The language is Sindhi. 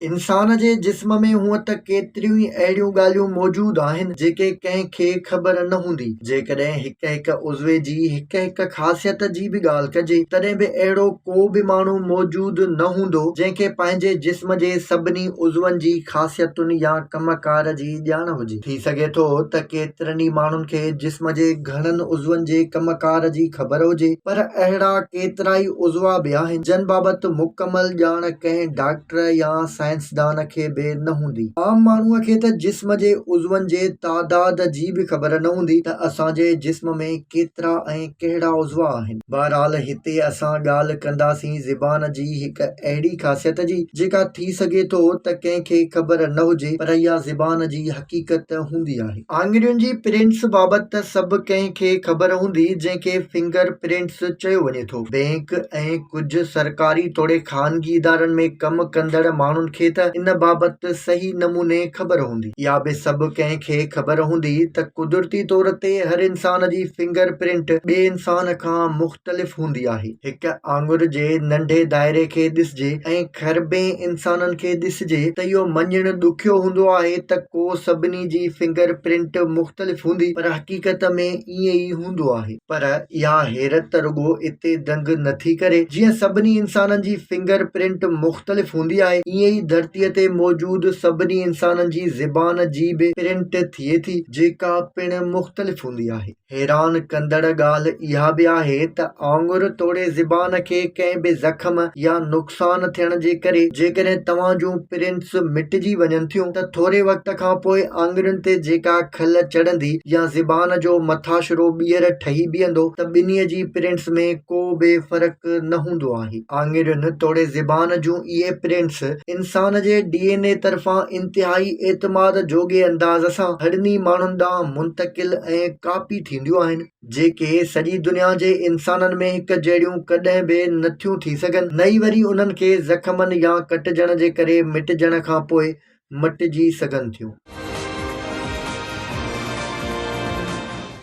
انسان جي جسم ۾ هونء ته ڪيتريون ئي اهڙيون ڳالهيون موجود آهن، جيڪي ڪنهن کي خبر نه هوندي. جيڪڏهن هڪ هڪ عضوي جي هڪ هڪ خاصيت جي به ڳالهه ڪجي، تڏهن به اهڙو ڪو به ماڻهو موجود نه هوندو، جنهن کي پنهنجي جسم جي سڀني عضون جي خاصيتن يا ڪم ڪار جي ڄاڻ هجي. ٿي سگهي ٿو ته ڪيترن ئي ماڻهن کي جسم جي گهڻن عضون جي ڪم ڪار جي خبر هجي، پر اهڙا ڪيترائي عضوا به آهن، جن بابت مڪمل ڄاڻ ڪنهن ڊاڪٽر يا سائنسدان کي به نه هوندي. عام ماڻهوء کي ته جسم جي عضون جي تعداد جي به خبر نه هوندي ته اسان جي جسم ۾ ڪيترا ۽ ڪهڙا عضوا آهن. بهرحال هتي اسان ڳالهه ڪنداسين زبان جي هڪ اهڙي خاصيت جي، جيڪا ٿي سگهي ٿو ته ڪنهن کي خبر نه هجي پر اها زبان جي حقيقت هوندي آهي. آڱرين جي پرنٽس بابت ته سڀ ڪنهن کي خبر هوندي جنهن کي فنگر پرنٽس چيو وڃي ٿو. بئنڪ ۽ ڪجهه سرڪاري توڙي خانگي ادارن ۾ ڪم ڪندڙ ماڻهن کي ته ان بابت صحيح نموني خبر هوندي. اها به سڀ ڪنهن کي خبر هوندي ته قدرتي طور تي هر انسان جي فنگر پرنٽ ٻئي انسان کان مختلف هوندي آهي. هڪ آڱر جي ننڍي دائري کي ڏسجي ۽ کربين انسانن کي ڏسجي ته اهو مڃڻ ڏکيو هوندو آهي ته ڪو سڀني جي فنگر پرنٽ مختلف هوندي پر حقيقت ۾ ائين ئي هوندو آهي. پر اها حيرت رڳو اتي دنگ نٿي ڪري، جيئن سڀني انسانن جي فنگر پرنٽ مختلف هوندي آهي ائين ئي ڌرتيء تي موجود سڀني انسانن جي زبان جي به پرنٽ ٿئي ٿي جيڪا پڻ مختلف هوندي آهي. حيران ڪندڙ ڳالهه اها به آهي ته آڱر توڙي زبان کي ڪنهن به زخم يا نقصان ٿيڻ جي ڪري جيڪڏهن توهان جون پرنٽس مٽجي وڃن ٿيون ته ٿوري وقت کان پوء آڱرين تي جيڪا کل چڙهندي يا زبان جو مٿاڇرو ٻيهر ٺهي بيهندو ته ٻنهي جي پرنٽس ۾ ڪو به فرق نه هوندو آهي. آڱرين توڙي زبان جون اهي پرنٽس انسان جي ڊي اين اي طرفان انتهائي اعتماد جوڳي انداز سان هڙني ماڻهن ڏانهن منتقل ۽ ڪاپي ٿينديون آهن، جيڪي سڄي دنيا جي انسانن ۾ هڪ جهڙيون ڪڏهن به نٿيون ٿي سگهن، نه ئي وري انهن کي زخمن يا ڪٽجڻ جي ڪري مٽجڻ کان پوء مٽجي سگهن ٿيون.